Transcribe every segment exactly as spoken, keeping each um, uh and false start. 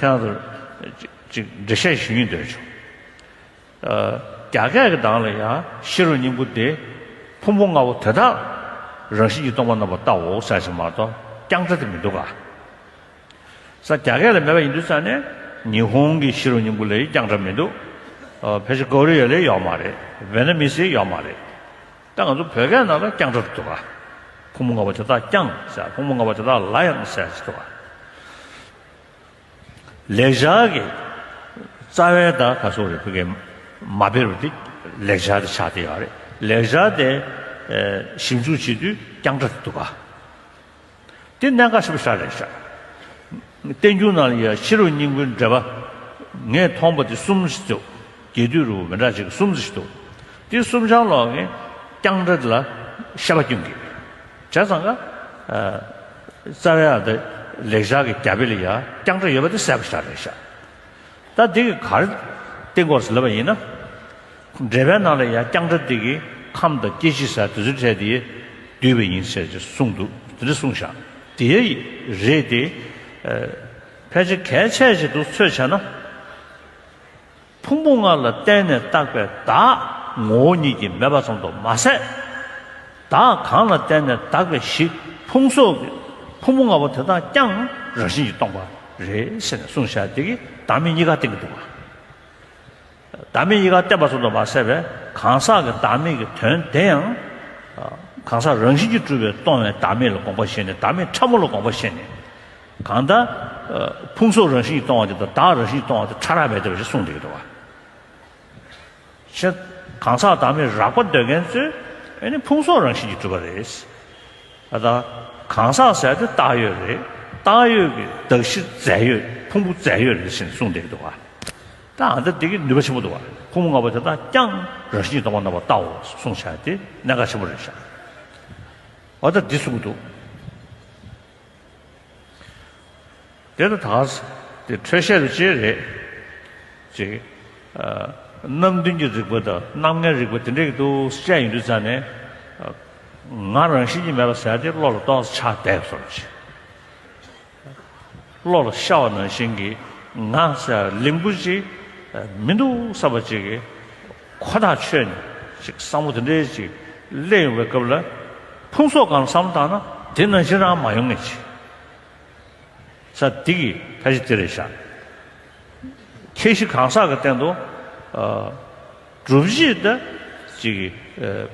ཁྱེད་རང་ཚོར་ཅིག་ཅིག་འགྲེལ་བཤད་ཞུ་སྙིང་འདོད་བྱུང་། ཨ། རྒྱ་སྐད་ཀྱི་གདངས་ལ་ཡང་ཤེས་རབ་སྙིང་པོ་དེ་ཕུང་པོ་ལྔ་པོ་དེ་དག་རང་བཞིན་གྱིས་སྟོང་པར་རྣམ་པར་བལྟའོ་ཟེར་ཞིག་མ་གཏོགས་རྐྱང་སྒྲ་དེ་མི་འདུག་ག། ས་རྒྱ་སྐད་ལ་མེད་པ་ཡིན་དུས་ཙང་ནས་ཉི་ཧོང་གི་ཤེས་རབ་སྙིང་པོ་ལ་ཡང་རྐྱང་སྒྲ་མི་འདུག། ཨ། ཕལ་ཆེར་ཀོ་རི་ཡ་ལ་ཡོད་མ་རེད། ཝེ་ནམ་མི་སི་ཡོད་མ་རེད། ད་ང་ཚོ་བོད་སྐད་ནང་ལ་རྐྱང་སྒྲ་འདུག་ག། ཕུང་པོ་ལྔ་པོ་དེ་དག་ཀྱང་ཟེར། ཕུང་པོ་ལྔ་པོ་དེ་དག་ལ་ཡང་ཟེར་ཞིག་འདུག་ག། ལེགས་སྦྱར་གྱི་རྩ་བའི་ད་ག་སོགས་རེད། བོད་སྐད་མ་དཔེ་རུ་དེ་ལེགས་སྦྱར་དེ་ཆགས་བསྡད་ཡོད་རེད། ལེགས་སྦྱར་དེ་ཨེ་ཞིབ་འཇུག་བྱེད་དུས་རྐྱང་སྒྲ་དེ་འདུག་ག། དེ་གནད་འགག་ཆེན་པོ་ཞིག་རེད་ཤག། བསྟན་འགྱུར་ནང་ལ་ཡང་ཤེས་རབ་སྙིང་པོའི་འགྲེལ་པ་ངས་མཐོང་པ་དེ་གསུམ་ཞིག་འདུག། རྒྱས་བསྡུས་རུ་མི་འདྲ་ཅིག་གསུམ་ཞིག་འདུག། དེ་གསུམ་ཆར་ལོག་གིས་རྐྱང་སྒྲ་དེ་ལ་བཤད་པ་སྐྱོན་གྱི། བྱས་ཙང་ཀ། ཨ། རྩ་བའི་ཨ་ད་ལེགས་སྦྱར་གྱི་རྒྱ་དཔེ་ལ་ཡང་རྐྱང་སྒྲ་ཡོད་པ་དེ་གསལ་པོ་ཞིག་རེད་ཤག། ད་འདི་གིས་ག་རེ་བསྟན་དགོས་ཟེར་ལབ་པ་ཡིན་ན། འགྲེལ་པའི་ནང་ལ་ཡང་རྐྱང་སྒྲ་འདི་གིས་ཁམས་དང་སྐྱེ་མཆེད་ཟེར་དེ་ཚོའི་གྲས་དེ་བསྡུས་པ་ཡིན་ཟེར་གྱི་གསུངས་འདུག། དེ་འདྲ་གསུངས་ཤག། དེ་རེད་དེ། ཨ། ཕལ་ཆེར་གལ་ཆེ་ཞིག་ཏུ་ཚོད་བྱས་ན། ཕུང་པོ་ལྔ་ལ་བརྟེན་ནས་བཏགས་པའི་བདག་ངོ་བོ་ཉིད་ཀྱིས་མེད་པ་ཙམ་དུ་མ་ཟད། བདག་གང་ལ་བརྟེན་ནས་དག་པའི་གཞི་ཕུང་སོགས་ཀྱི་ཕུང་པོ་ལྔ་པོ་དེ་དག་ཀྱང་རང་བཞིན་གྱིས་སྟོང་པ་རེད་ཟེར་ནས་གསུངས་བཞག་དེ་གིས་བདག་མེད་གཉིས་ཀ་བསྟན་གྱི་འདུག་བ། བདག་མེད་གཉིས་ཀ་བསྟན་པ་ཙམ་དུ་མ་ཟད་པའི་གང་ཟག་གི་བདག་མེད་ཀྱི་དོན་དེ་ཡང་། གང་ཟག་རང་བཞིན་གྱིས་གྲུབ་པའི་སྟོང་བའི་བདག་མེད་ལ་དགོངས་པ་བཞེས་ནས། བདག་མེད་ཕྲ་མོ་ལ་དགོངས་པ་བཞེས་ནས། གང་ལྟར་ཕུང་སོགས་རང་བཞིན་གྱིས་སྟོང་བ་དེ་དང་བདག་རང་བཞིན་གྱིས་སྟོང་བ་དེ་ཕྲ་རགས་མེད་བསྡད་པ་ཞིག་གསུངས་བསྡད་ཀྱི་འདུག་བ། ཞེས། གང་ཟག་བདག་མེད་རགས་པ་འདོད་མཁན་ཚོས་ཨ་ནི་ཕུང་སོགས་རང་བཞིན་གྱིས་གྲུབ་པ་རེད། ཨ། ད་གང་ཟག་ཟེར་དེ་བཏགས་ཡོད་རེད། བཏགས་ཡོད་ཀྱི་གདགས་གཞི་རྫས་ཡོད། ཕུང་པོ་རྫས་ཡོད་རེད་ཟེར་ནས་གསུངས་བསྡད་ཀྱི་འདུག་བ། ད་ཨ་ད་འདི་གི་ནུས་པ་ཆེན་པོ་འདུག་བ། ཕུང་པོ་ལྔ་པོ་དེ་དག་ཀྱང་རང་བཞིན་གྱིས་སྟོང་པར་རྣམ་པར་བལྟའོ་གསུངས་བཞག་དེ་གནད་འགག་ཆེན་པོ་རེད་ཤག། ཨ། ད་འདི་གསུངས་འདུག། དེ་ལ་ད་དེ་འཕྲོས་བཤད་རུ་ཅེས་རེད། ཅིག། ཨ། རྣམ་བདུན་གྱི་རིགས་པ་དང་རྣམ་ལྔའི་རིགས་པ་དེ་འདྲས་ཀྱི་འདུག་བཤད་ཡོང་དུས་ཙང་ནས། ཨ། ང་རང་བཞིན་གྱིས་མེད་པ་ཟེར་དེ་བློ་ལ་ཏོག་ཙམ་ཆགས་བསྡད་སོང་ཅིག། བློ་ལ་ཤར་བ་ནང་བཞིན་གྱི་ང་ཟེར་ལིང་པོ་ཅིག་མི་འདུག་བསམ་པ་ཅིག་གི་ཁོ་ཐག་ཆོད་ནས་ཅིག་བསམ་བློ་དེ་འདྲས་ཅིག་སླེབས་ཡོང་བའི་སྐབས་ལ། ཕུང་སོགས་སྒང་ལ་བསམ་བློ་བཏང་ན་དེ་ནང་བཞིན་རང་མ་ཡོང་ངེས་ཅིག། ས་འདི་གི་ཕལ་ཆེར་དེ་རེད་ཤག། ཁྱད་གཞི་གང་ཟག་གི་སྟེང་དུ། ཨ། སྒྲུབ་བྱེད་དེ་ཅིག་གི། ཨ།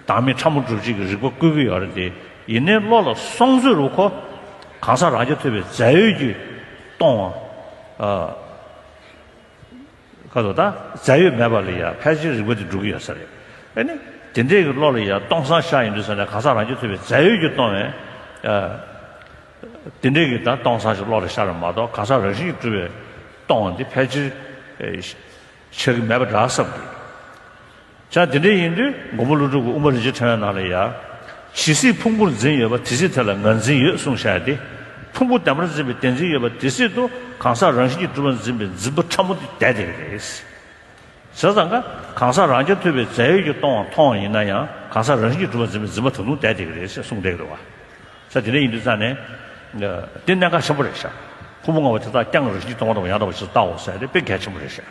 བདག་མེད་ཕྲ་མོ་སྒྲུབ་བྱེད་ཀྱི་རིགས་པ་བཀོད་ཀྱི་ཡོད་རེད་དེ། ཡིན་ནའི་བློ་ལ་སོང་ཚོད་རུ་ཁོ་གང་ཟག་རང་རྐྱ་ཐུབ་པའི་རྫས་ཡོད་ཀྱིས་སྟོང་བ། ཨ། ཁ་དོག་ད་རྫས་ཡོད་མེད་པ་ལ་ཡང་ཕལ་ཆེར་རིགས་པ་དེ་འགྲུབ་ཀྱི་ཡོད་ས་རེད། ཨ་ནི་དེ་འདྲས་ཀྱི་བློ་ལ་ཡང་སྟོང་སང་ཤར་ཡིན་དུས་ས་ནས་གང་ཟག་རང་རྐྱ་ཐུབ་པའི་རྫས་ཡོད་ཀྱིས་སྟོང་བའི། ཨ། དེ་འདྲས་ཀྱི་ད་སྟོང་སང་ཞིག་བློ་ལ་ཤར་བ་མ་གཏོགས་གང་ཟག་རང་བཞིན་གྱིས་གྲུབ་པའི་སྟོང་བ་འདི་ཕལ་ཆེར་ཆགས་ཀྱི་མེད་པ་འདྲ་བསམ་གྱི། བྱས་དེ་འདྲ་ཡིན་དུས་མགོན་པོ་ཀླུ་སྒྲུབ་ཀྱི་དབུ་མ་རིན་ཆེན་ཕྲེང་བའི་ནང་ལ་ཡང་། ཇི་སྲིད་ཕུང་པོར་འཛིན་ཡོད་པ། དེ་སྲིད་དེ་ལ་ངར་འཛིན་ཡོད་གསུངས་བཞག་སྟེ། ཕུང་པོ་བདེན་པར་འཛིན་པའི་བདེན་འཛིན་ཡོད་པ་དེ་སྲིད་དུ་གང་ཟག་རང་བཞིན་གྱིས་གྲུབ་པར་འཛིན་པའི་འཛིན་པ་ཕྲ་མོ་དེ་བསྡད་བསྡད་ཀྱི་རེད། བྱས་ཙང་ཀ་གང་ཟག་རང་རྐྱ་ཐུབ་པའི་རྫས་ཡོད་ཀྱིས་སྟོང་བ་མཐོང་བ་ཡིན་ན་ཡང་། གང་ཟག་རང་བཞིན་གྱིས་གྲུབ་པར་འཛིན་པའི་འཛིན་པ་ད་དུང་བསྡད་བསྡད་ཀྱི་རེད་ཅེས་གསུངས་བསྡད་ཀྱི་འདུག་བ། ས་དེ་འདྲ་ཡིན་དུས་ཙང་ནས། དེ་གནད་འགག་ཆེན་པོ་རེད་ཤག། ཕུང་པོ་ལྔ་པོ་དེ་དག་ཀྱང་རང་བཞིན་གྱིས་སྟོང་པ་དང་ཡང་དག་པ་ཞིག་ལྟའོ་ཟེར་དེ་དཔེ་གལ་ཆེན་པོ་རེད་ཤག།